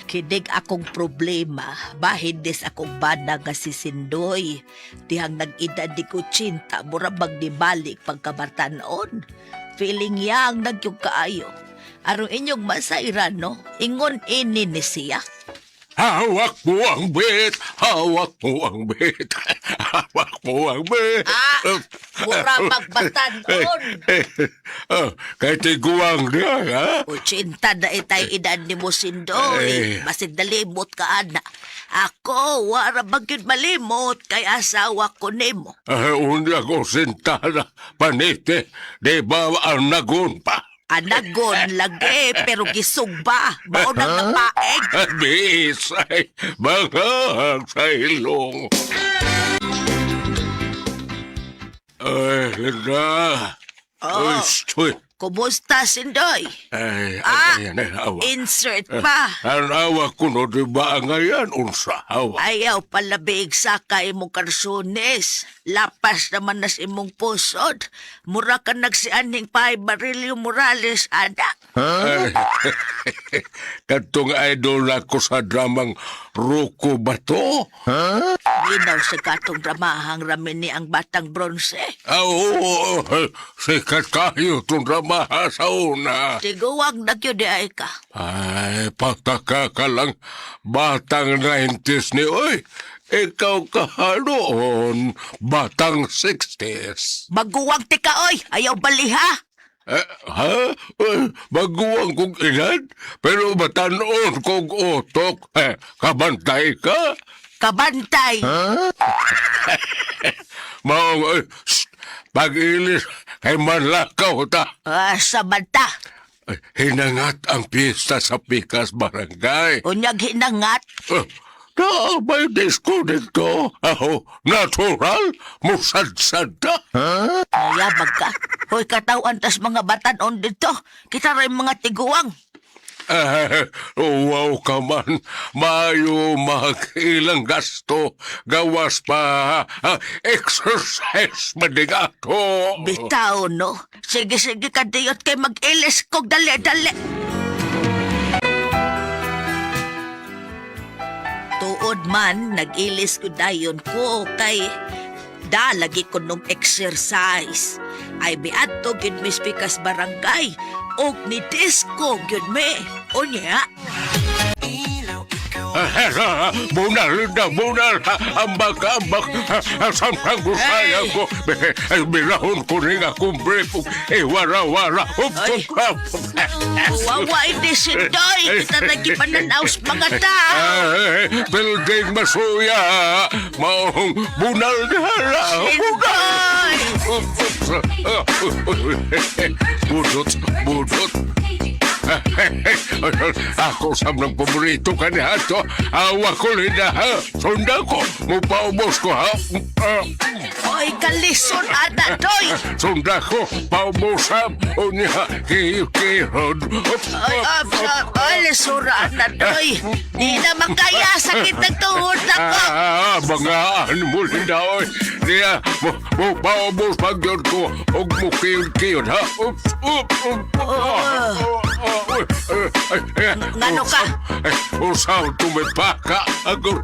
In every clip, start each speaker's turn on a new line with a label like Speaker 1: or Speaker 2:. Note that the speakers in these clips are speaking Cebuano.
Speaker 1: Kinig akong problema, bahin des akong bana nga si Sindoy. Dihang nag-edad di ko 80, mura magnibalik pagkabatanon. Feeling yang nagyug kaayo. Aron inyong masairan, no? Ingon ini ni siya.
Speaker 2: Hawak mo ang bit, hawak mo ang bit, hawak mo ang bit.
Speaker 1: Ah, mura magbatanon.
Speaker 2: Oh, kay tiguang niya, ha?
Speaker 1: 80 na itay edad ni mo, Sindoy.
Speaker 2: Eh.
Speaker 1: Basig nalimot ka, ana. Ako, wara magyud malimot kay asawa ko nimo.
Speaker 2: Ay, unya ko sintana, panite, di ba ang nagun pa?
Speaker 1: Anagon lagi, pero gisugba. Mao nang napaeg.
Speaker 2: Biis ay banghang sa ilong. Ay, Linda.
Speaker 1: Oh.
Speaker 2: Ay, stoy.
Speaker 1: Kumusta, Sindoy?
Speaker 2: Ay,
Speaker 1: Ah,
Speaker 2: ay, ay, awa.
Speaker 1: Insert pa.
Speaker 2: Ang awa ko no, di ba ang ngayon? Unsa, awa.
Speaker 1: Ayaw palabiig sa ka imong karsunes. Lapas naman nas imong pusod. Mura ka nagsianing pay Barilio Morales, ana.
Speaker 2: Ay, katong idol ako sa dramang Rocco Bato.
Speaker 1: Ginaw sa katong dramahang ramen ni ang batang bronze.
Speaker 2: Ah, oo, sikat kayo itong dramaha sa una.
Speaker 1: Tiguwag na gyud di ay ka.
Speaker 2: Ay, pataka ka lang, batang 90s ni oy. Ikaw ka noon, batang 60s.
Speaker 1: Maguwang ti ka oy, ayaw baliha.
Speaker 2: Eh, ha? Eh, baguang kong edad, pero batanoon kong utok. Eh, kabantay ka?
Speaker 1: Kabantay.
Speaker 2: Maong, eh, shh, pag-ilis, kay manlakaw ta.
Speaker 1: Ah, sa banta.
Speaker 2: Eh, hinangat ang piyesta sa Pikas Barangay.
Speaker 1: Unyag hinangat.
Speaker 2: Eh, na, may disco dito. Aho, natural, musadsad ta.
Speaker 1: Mayabag ka. Hoy, katawan tas mga batanon dito. Kita rin mga tiguang.
Speaker 2: Eh, wow ka man, mayo mag-ilang gasto, gawas pa, ah, exercise manigato.
Speaker 1: Bitaw, no? Sige, sige, kadiyot kay mag-ilis kog dali, dali. Tuod man, nag-ilis ko dayon ko kay da lagi ko nung exercise. Ay miadto gyud mi sa barangay og ni disco gyud mi. Unya,
Speaker 2: Bunal na bunal, ambak ambak, samtang busaya ko, bilahon ko rin akong brief, eh wara wara,
Speaker 1: Ay. Wawa hindi si Doy. Kita nagipananaw sa mga tao.
Speaker 2: Ay, building masuya, maong bunal na
Speaker 1: Sindoy!
Speaker 2: Budot, budot. Ako sa ng paborito ka ni Hato. Awa ko rin na ha. Sunda ko. Mupaubos ko ha.
Speaker 1: Hoy, kalison ana, Doy!
Speaker 2: Sunda ko. Paubosan. O niya. Kihod.
Speaker 1: Ay, ay, ay, ay, lisura ana, Doy! Di na makaya, sakit ng tuhod ako!
Speaker 2: Ah, bangaan mo rin na oy. Niya, mupaubos pag yun ko. Og mukiyod-kiyod ha. Ups, ups, ups.
Speaker 1: Ngano ka?
Speaker 2: Usaw tumipaka. Ako,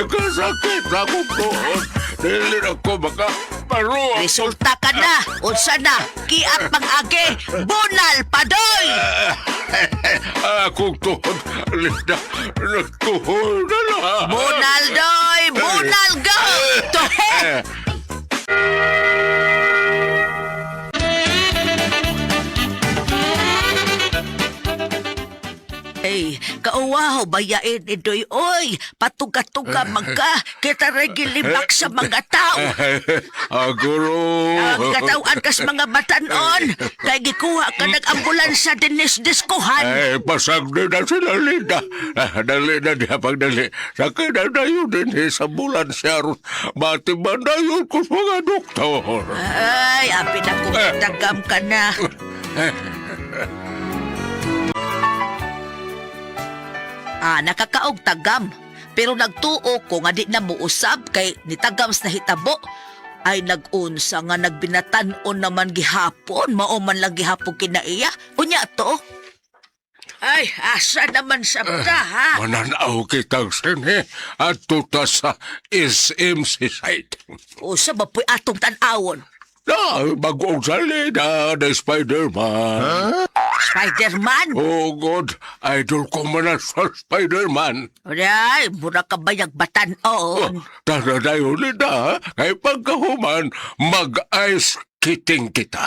Speaker 2: kasakit ako tuhod. Dili ako baka maruwa.
Speaker 1: Resulta ka na! Unsa na? Kiat pang-age! Bunal pa, Doy!
Speaker 2: Akong tuhod, Linda, nagtuhol na lang.
Speaker 1: Bunal, Doy! Bunal, go! To hell! Ay, kauwaw, bayain ni Doy, oy! Patuga-tuga man ka! Kita rin gilibak sa mga tao!
Speaker 2: Aguro.
Speaker 1: Ang katawan kas mga batanon! Kay gikuha ka nag-ambulansya dinis diskuhan!
Speaker 2: Ay, pasag din na sila, Linda. Ah, dali na niya pagdali. Sakay na dayon din eh, sa ambulansya. Aron, Mati ba dayon ko sa mga doktor?
Speaker 1: Ay, apin ako tagam ka na. Ah, nakakaog tagam. Pero nagtuo ko nga di na muusab kay nitagam sa nahitabo. Ay nag-unsa nga nagbinatan-on naman gihapon, mao man lang gihapon kinaiya. Unya to. Ay, asa naman sa ta, ha?
Speaker 2: Mananaw kitang sine at tuta sa SMC site.
Speaker 1: Usa ba po'y atong tan-awon?
Speaker 2: Na, bagong salida na Spider-Man.
Speaker 1: Spider-Man?
Speaker 2: Oh God, idol ko man na sa Spider-Man.
Speaker 1: Ay, mura ka bayag batan-on.
Speaker 2: Oh, tara na yun, Linda. Kay pagkahuman, mag-ice skating kita.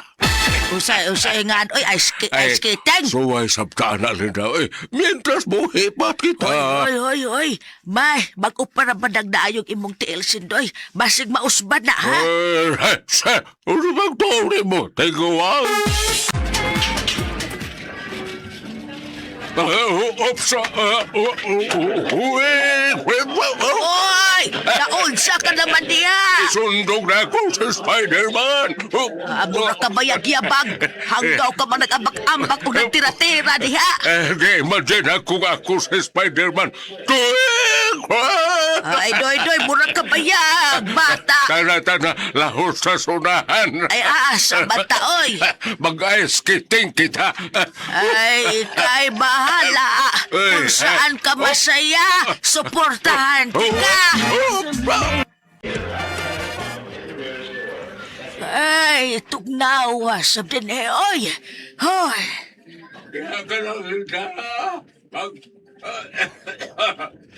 Speaker 1: Usay, usay nga, oy, ice, ice skating.
Speaker 2: Suway sabtaan na, Linda. Ay, mientras buhi pa kita.
Speaker 1: Oy, oy, oy, oy. May, mag-upa na ba nagdaayong imong tiil, Sindoy? Basig mausbad na, ha?
Speaker 2: Eh, sa, ano bang tori mo? Tiguan? Oops!
Speaker 1: Oy! Naunsa ka naman diha!
Speaker 2: Sundog na ako sa Spider-Man!
Speaker 1: Mura ka bayag yabag! Hanggaw ka man nag-ambak-ambak o nagtira-tira diha!
Speaker 2: Eh, di, imagine ako ako sa Spider-Man. Tuwing!
Speaker 1: Ay, doy, doy, mura ka bayag, bata!
Speaker 2: Tara, tara, lahos sa sunahan.
Speaker 1: Ay, asa, bata, oy!
Speaker 2: Mag-ice skating kita.
Speaker 1: Ay, ika'y bahala. Kung saan ka masaya, suportahan kita. Ay, tugnawa sa din eh, oy. Hoy,
Speaker 2: Pag...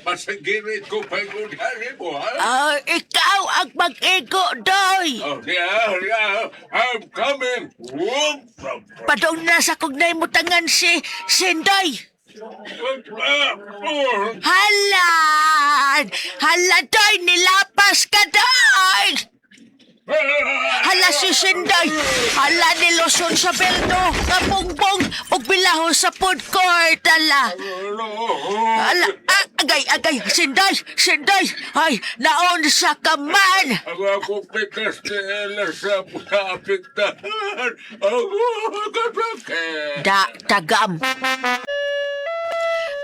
Speaker 2: Pasagirit ko pa yung mo, ha?
Speaker 1: ay, ikaw ang mag-ego, doy.
Speaker 2: Oh, yeah, yeah, I'm coming. Whoop.
Speaker 1: Padong na sa kugnay mo tangan si Sindoy. Hala! Hala, doy! Nilapas ka, doy! Hala si Sinday! Hala niluson sa beldo, kabungbong, ug bilaho sa food court. Hala! Hala! Ah, agay, agay! Sinday! Sinday! Ay, naon sa ka man!
Speaker 2: Ang akong pikas ni Ella sa kaapiktahan. Ang kasakit.
Speaker 1: Da, tagam.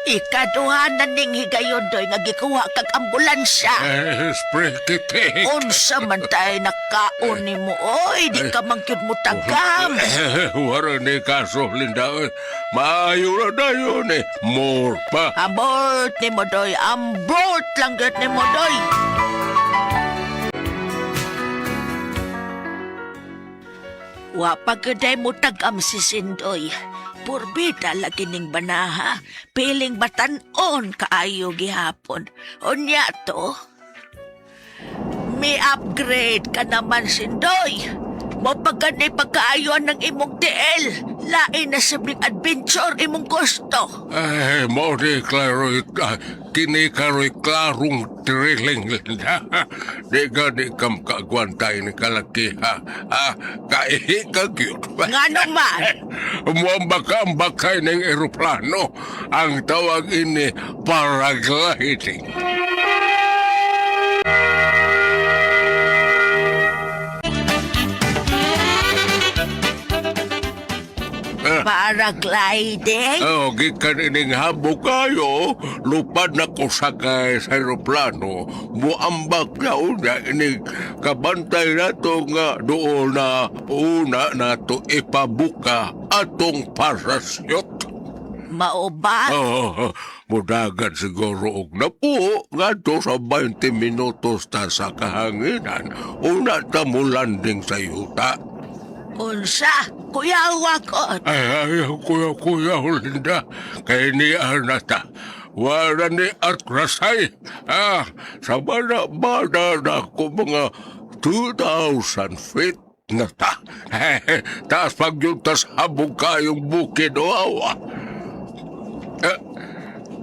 Speaker 1: Ikaduha na ning higayon, doy, nga gikuha kag ambulansya.
Speaker 2: Eh, spray kitik.
Speaker 1: Unsa man tay nakaon nimo, oy, di ka man gyud mo tagam.
Speaker 2: Eh, wala ni kaso, Linda. Eh, maayo na tayo ni. More pa.
Speaker 1: Ambot nimo, doy, ambot lang gyud nimo, doy. Wa pa gyud mo tagam si Sindoy. Purbita lagi ning banaha. Piling batan-on kaayo gihapon. Unya to. May upgrade ka naman, Sindoy. Mo pagkani pagkaayon ng imong tiil. Lain na sabing adventure imong gusto.
Speaker 2: Eh, mo ni klaro, kini karoy klarong thrilling, Linda. Di ka di kam kaagwantay ni kalaki, ha? Ah, kaihi ka cute.
Speaker 1: Ngano man?
Speaker 2: Muambaka-ambakay ng eroplano. Ang tawag ini paragliding.
Speaker 1: Paragliding?
Speaker 2: Oh, gikan ining habo kayo, lupad na ko sakay sa eroplano. Muambak na una ining kabantay nato nga doon na una nato ipabuka atong parasyot.
Speaker 1: Mao ba?
Speaker 2: Oh, mudagan siguro og napuo ngadto sa 20 minutos ta sa kahanginan. Una ta mo landing sa yuta.
Speaker 1: Unsa? Kuyawa ko.
Speaker 2: Ay, ay, kuya, kuya, Linda. Kay ni Arnata. Wala ni Atrasay. Ah, sa bada-bada na ko mga 2,000 feet na ta. Taas pag yung tas habog kayong bukid o awa. Eh,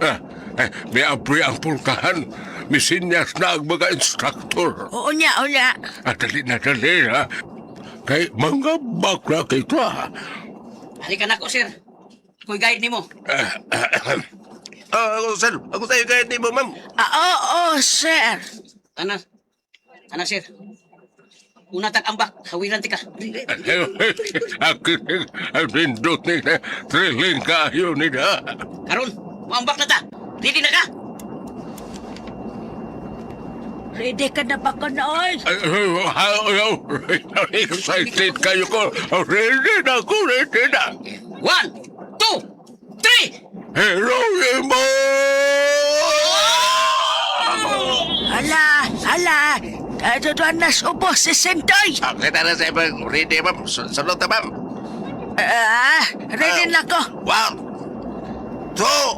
Speaker 2: eh, eh, may apoy ang pulkahan. Misinyas na ang mga instructor.
Speaker 1: Oo niya, oo niya.
Speaker 2: Ah, dali na, dali na. Kay mga bakla kita.
Speaker 3: Halika na ko, sir. Ako'y guide nimo.
Speaker 4: Ah, ako, sir. Ako sa'yo kahit di mo, ma'am.
Speaker 1: Ah, oo, sir.
Speaker 3: Ana. Ana, sir. Una tag ambak, hawiran ti ka.
Speaker 2: Akin ang nindot nila. Thrilling kayo nila.
Speaker 3: Karon, muambak na ta. Ready na ka?
Speaker 1: Ready ka na ba ko noon?
Speaker 2: Excited kayo ko. Ready na ako, ready na.
Speaker 3: 1, 2, 3! Sindoy!
Speaker 2: Heronimo!
Speaker 1: Hala, hala. Doon na subo si Sindoy.
Speaker 4: Okay, tara sa ibang ready, ma'am. Sulod na, ma'am.
Speaker 1: Ah, ready na ko.
Speaker 4: One, two,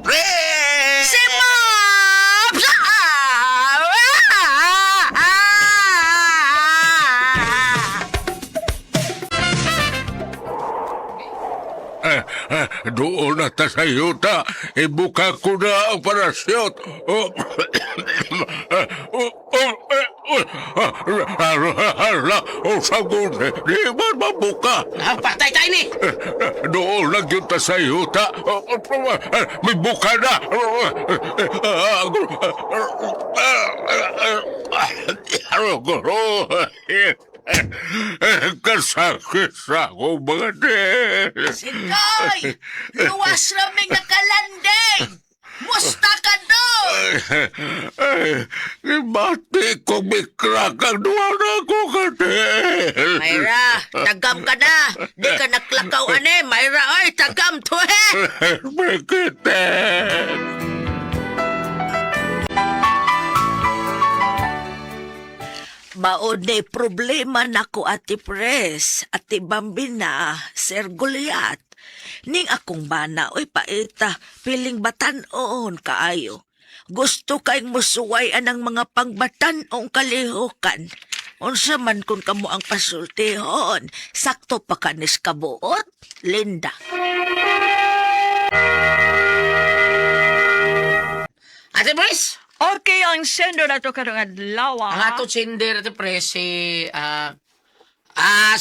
Speaker 4: three!
Speaker 1: Si Mops! Ah! Ah! Ah!
Speaker 2: Eh, eh, doon na ta sa yuta. Ibuka ko na ang parasyot. Oh, eh, oh, oh, eh, oh, ah, hala, oh, sagun, di man mabuka.
Speaker 3: Ah, patay tayo ni!
Speaker 2: Eh, eh, doon lang yun ta sa yuta. Oh, oh, oh, eh, may buka na. Oh, eh, eh, ah, ah, ah, ah, eh, eh, kasakit sa akong mga tiil.
Speaker 1: Sindoy! Luwas raming nakalanding! Musta ka doon?
Speaker 2: Ay, ibati ko mikrak ang duwa na ko katil.
Speaker 1: Mayra, tagam ka na. Di ka naklakaw ane. Mayra, oy, tagam to eh.
Speaker 2: Bikitin.
Speaker 1: Maone problema nako Ate Pres, Ate Bambina, Sir Goliat. Ning akong bana, oy paita, piling batan-oon kaayo. Gusto kayong musuway anang mga pangbatan-ong kalihukan. Unsa man kun kamo ang pasultihon, sakto pa kanis kabuot, Linda.
Speaker 3: Ate Pres!
Speaker 5: Okay, ang sender na to karong adlaw.
Speaker 3: Ang ato sender, Ate Pres, si...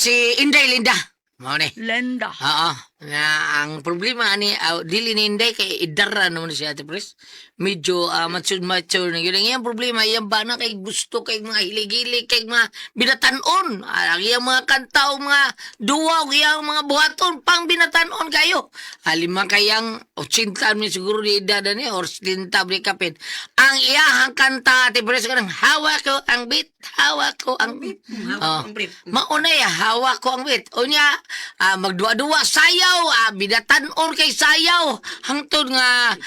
Speaker 3: si Inday Linda. Mao ni.
Speaker 5: Linda.
Speaker 3: Oo. Na ang problema ani dili ni Inday kay idara naman si Ate Pres. Medyo mature mature na yun. Ang iyang problema iyang bana kay gusto kay mga hilig-hilig kay mga binatanon. Ang iyang mga kanta o mga duwa o iyang mga buhaton pang binatanon kayo. Alima kayang 80 ni siguro ni edad ni or 70 ni kapin. Ang iyahang kanta Ate Pres kanang hawak ko ang beat, hawak ko ang beat. Oh. Mauna ya, hawak ko ang beat. Unya, magduwa-duwa sayaw, binatan-on kay sayaw. Hangtod nga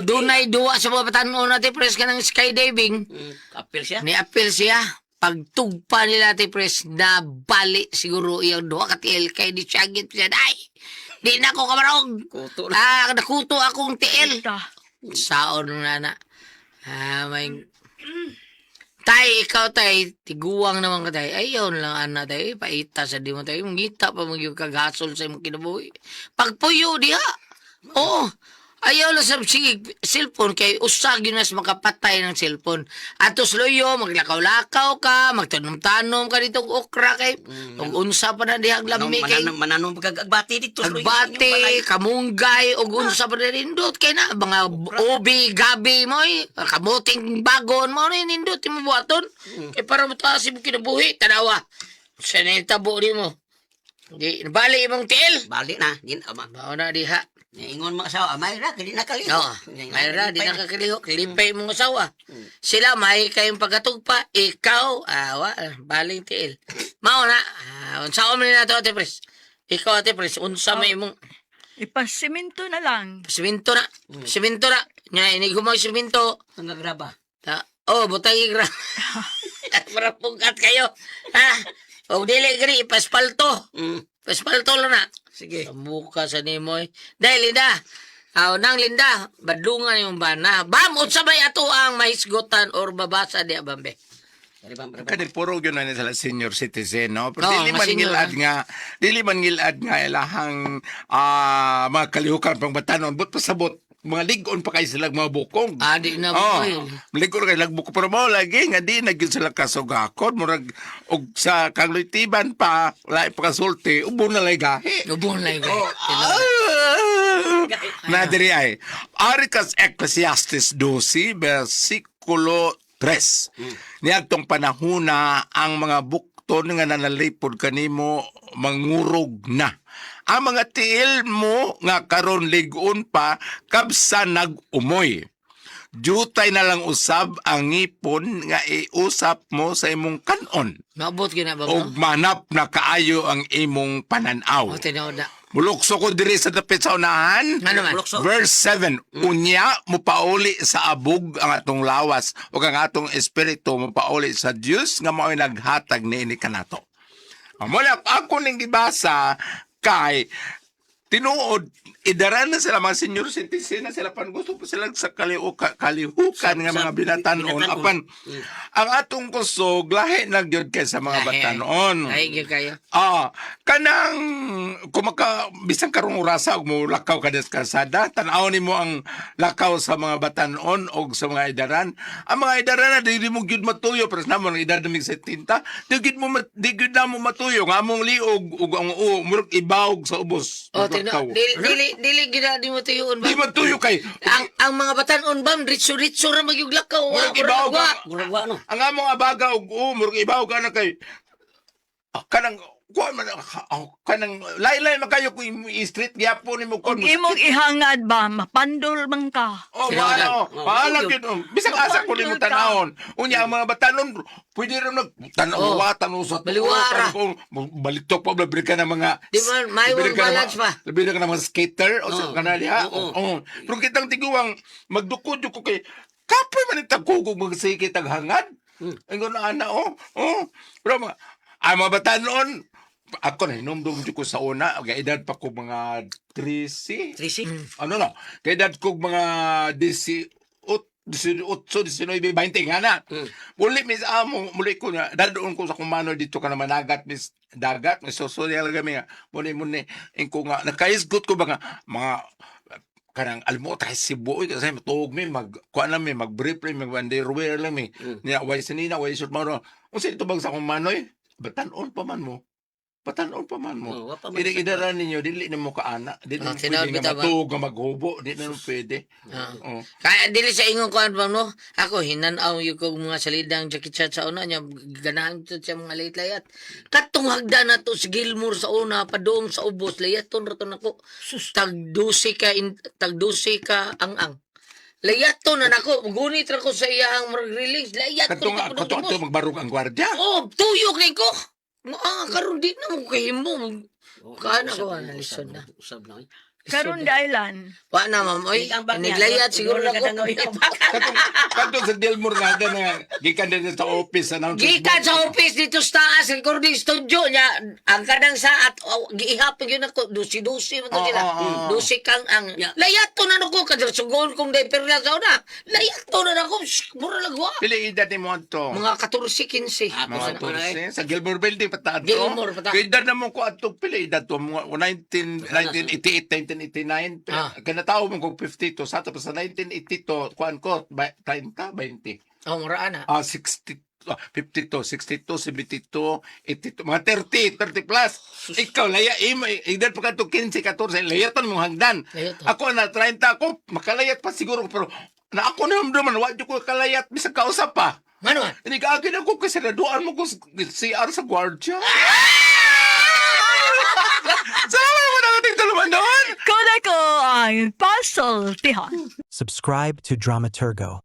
Speaker 3: dunay duwa sa mga batan-on natin pres ka ng skydiving.
Speaker 6: Apil siya.
Speaker 3: Ni apil siya. Pagtugpa nila ati pres, nabali siguro iyang duha ka tiil kay di siya git siya. Ay, di na ko kamarog.
Speaker 6: Kuto na.
Speaker 3: Nakuto akong tiil.
Speaker 5: Linda.
Speaker 3: Saon na na. May... Tay, ikaw tay, tiguang naman ka tay. Ayaw na lang ana tay, paita sa di mo tay. Ngita pa mo yung kagasol sa imong kinabuhi. Pagpuyo diha. Oo. Ayaw lang sa sige, cellphone kay usag yun nas makapatay ng cellphone. Atos loyo, maglakaw-lakaw ka, magtanom-tanom ka dito og okra kay ug unsa pa na dihang lami kay
Speaker 6: Mananong, mananong pagkagbati dito.
Speaker 3: Agbate, kamunggay, ug unsa pa na nindot kay na mga ubi, gabi mo eh, kamuting bagon mo ni nindot imo buhaton. Kay para mo taas imong kinabuhi, tanawa. Sa nitabo nimo. Di bali imong tiil.
Speaker 6: Balik na. Din, ama.
Speaker 3: Mao na diha.
Speaker 6: Ingon mga asawa, amay ra, dili na kaliho.
Speaker 3: Oo. Mayra, di na kakilihok. Lipay mong asawa. Sila, may kayong pagkatugpa. Ikaw, awa, baling tiil. Mao na. Unsa man na to, Ate Pres? Ikaw, Ate Pres, unsa may imong
Speaker 5: Ipasiminto na lang.
Speaker 3: Siminto na. Siminto na. Nya inig humay siminto.
Speaker 6: Ang graba.
Speaker 3: Ta oh, butang igra. Para pugkat kayo. Ha? Og dili gani ipaspalto. Paspalto lang na.
Speaker 6: Sige.
Speaker 3: Muka sa nimo eh. Dahil Linda. Aw nang Linda, badlungan yung bana. Bam, unsa may ato ang mahisgotan or babasa di abambe.
Speaker 6: Dari bam, dari bam.
Speaker 7: Kani puro gyud na ni sila senior citizen, no? Pero
Speaker 3: Oo,
Speaker 7: dili
Speaker 3: mga
Speaker 7: man
Speaker 3: senior,
Speaker 7: ngilad nga, dili man ngilad nga ilahang mga kalihukan pang batanon, but pasabot mga lig-on pa kay sila mga bukong.
Speaker 3: Ah, di na
Speaker 7: Oh,
Speaker 3: oh.
Speaker 7: lig-on kay lag bukong pero mao lagi nga di na gyud sila kasugakon murag og sa kangloy-tiban pa lahi pa kasulti ubo na lay gahi.
Speaker 3: Lubon lang ko.
Speaker 7: Ah! Na diri ay Arikas Ecclesiastes 12 versikulo 3. Niadtong panahona ang mga bukton nga nanalipod kanimo mangurog na. Ang mga tiil mo nga karon lig-on pa kabsa nag-umoy. Jutay na lang usab ang ngipon nga iusap mo sa imong kanon
Speaker 3: Maabot gyud na ba
Speaker 7: ug
Speaker 3: mo?
Speaker 7: manap na kaayo ang imong pananaw.
Speaker 3: Oh, tinuod na.
Speaker 7: Mulukso ko diri sa dapit sa unahan.
Speaker 3: Ano man?
Speaker 6: Mulukso.
Speaker 7: Verse 7, unya mupauli sa abog ang atong lawas ug ang atong espiritu mupauli sa Dios nga mao'y naghatag niini kanato. Amo na ako ning gibasa kay tinuod idaran na sila mga senior citizen na sila pan gusto pa sila sa kalihukan nga
Speaker 6: Sa
Speaker 7: mga binatanon
Speaker 6: binatanon.
Speaker 7: apan ang atong kusog lahi na gyud kay sa mga
Speaker 3: Lahi.
Speaker 7: batanon.
Speaker 3: Ay, gyud kayo.
Speaker 7: Ah, kanang kumaka bisan karong orasa og mo lakaw ka des kalsada, tan-aw nimo ang lakaw sa mga batan-on og sa mga idaran. Ang mga idaran na dili mo gyud matuyo pero namo ang edad namig 70, di gyud mo di gyud namo matuyo nga among liog ug ang uo murag ibawog sa ubos.
Speaker 3: Oh, tino,
Speaker 7: Lakaw.
Speaker 3: dili dili dili gyud na di mo tuyuon ba?
Speaker 7: Di matuyo kay
Speaker 3: Ang mga batan-on bam ritso-ritso ra magyuglakaw.
Speaker 7: Murag ibawog
Speaker 3: wa.
Speaker 6: Murag wa no.
Speaker 7: Ang among abaga og uo murag ibawog ana kay kanang kuan man kanang laylay makayo kung i-street gyapon nimo
Speaker 5: Kung
Speaker 7: kon
Speaker 5: imong ihangad ba, mapandol man ka.
Speaker 7: Oh,
Speaker 3: Sila
Speaker 7: maano,
Speaker 6: Oh,
Speaker 7: maano gyud. Oh. Bisag asa ko nimo
Speaker 5: Mapandol ka.
Speaker 7: tanawon. Unya ang mga batanon, pwede ra nag tanaw
Speaker 3: Oh.
Speaker 7: wa tanaw sa tuo,
Speaker 3: Baliwara.
Speaker 7: tanaw- Balitok pa bili ka ng mga
Speaker 3: Di ba, may
Speaker 7: bili ka ng
Speaker 3: balance pa.
Speaker 7: Bili ka ng mga skater o sa
Speaker 6: Oh.
Speaker 7: kanal diha.
Speaker 6: Oo.
Speaker 7: Oo. Pero kitang tiguang magdukod jud ko kay kapoy man itag kugog magsige tag hangad. Ingon na ana oh. Oh. Pero mga ang mga batanon ako na hinumdum jud ko sa una, kay edad pa ko mga 13.
Speaker 6: 13.
Speaker 7: Ano no, kay edad ko mga 18, 18, 19, 20 nga na. Muli mis amo, muli ko na, dadoon ko sa kumano dito ka na managat mis dagat, mis susulyal kami nga. Muli muli, ingko nga, nakaisgot ko ba nga, mga kanang almo tayo Cebu oy kasi matuog mi mag kuan lang mi mag brief lang mi mag underwear lang mi niya way sinina way short maro unsa ito bang sa akong manoy batan-on pa man mo, batan-on pa man mo.
Speaker 6: Oh, wa pa man
Speaker 7: Ini
Speaker 6: sa-
Speaker 7: idara ninyo dili nimo kaana, dili
Speaker 3: Ah,
Speaker 7: mo
Speaker 3: tinood
Speaker 7: pwede nga
Speaker 3: bitaw ba?
Speaker 7: matuog nga maghubo, di na mo pwede.
Speaker 3: Ah.
Speaker 7: Oh.
Speaker 3: Kaya dili sa ingon kuan bam no. Ako hinan-aw yung kog mga salidang Jackie Chan sa una niya ganahan to siya mga layat-layat. Katong hagda na to si Gilmore sa una padung sa ubos layaton ra to nako. Tag 12 ka in, tag 12 ka ang-ang. Layaton na nako, gunit ra ko sa iyahang murag release. Layaton
Speaker 7: Katong
Speaker 3: ta
Speaker 7: katong ato magbarog ang gwardiya.
Speaker 3: Oh, tuyok ni ko. Ah, karon di na mo kahimo.
Speaker 6: Oh,
Speaker 3: Kaan
Speaker 6: usab
Speaker 3: ako,
Speaker 6: na,
Speaker 3: lisod
Speaker 6: usab
Speaker 3: na.
Speaker 6: Usab na. Oy.
Speaker 5: Karon dailan.
Speaker 3: Wa na ma'am oy.
Speaker 6: Ang bag niya,
Speaker 3: Niglayat siguro
Speaker 6: na
Speaker 3: na ko.
Speaker 7: Katong katong sa Delmore nga na gikan din sa office announce.
Speaker 3: Gikan sa office dito sa taas, recording studio niya. Ang kanang sa at oh, giihapon yun ako, dusi-dusi man to
Speaker 7: Oo,
Speaker 3: sila.
Speaker 7: oo, oo.
Speaker 3: Dusi kang ang.
Speaker 6: Yeah.
Speaker 3: Layat to na nako, kadasugon kong diaper na sa una. Layat to na nako, shh, mura lagwa.
Speaker 7: Pili edad ni mo ato.
Speaker 3: Mga 14, 15.
Speaker 6: Ah,
Speaker 7: Mga
Speaker 6: Mga
Speaker 7: 14. Sa Gilmore Building pataad to.
Speaker 3: Gilmore, pataad.
Speaker 7: Kaya edad na mo ko ato pili edad to mga 19 1988 1989.
Speaker 3: Ah.
Speaker 7: Kanatao mo ko 52 sa tapos sa 1982 kuan ko 30 20.
Speaker 3: Oh, mura ana.
Speaker 7: Ah, 60 52, 62, 72, 82, mga 30, 30 plus. Ikaw, laya, imo, edad pa ka to 15, 14, layatan mong hagdan.
Speaker 3: Layatan.
Speaker 7: Ako na 30 ako, makalayat pa siguro, pero na ako na naman, wa jud ko kalayat, bisag kausap pa.
Speaker 3: Mano man?
Speaker 7: Hindi ka akin ako kasi naduan mo ko sa CR sa gwardiya. Salamat mo na ating tuluman doon!
Speaker 5: Koda ko ang pasultihan.
Speaker 8: Subscribe to Dramaturgo.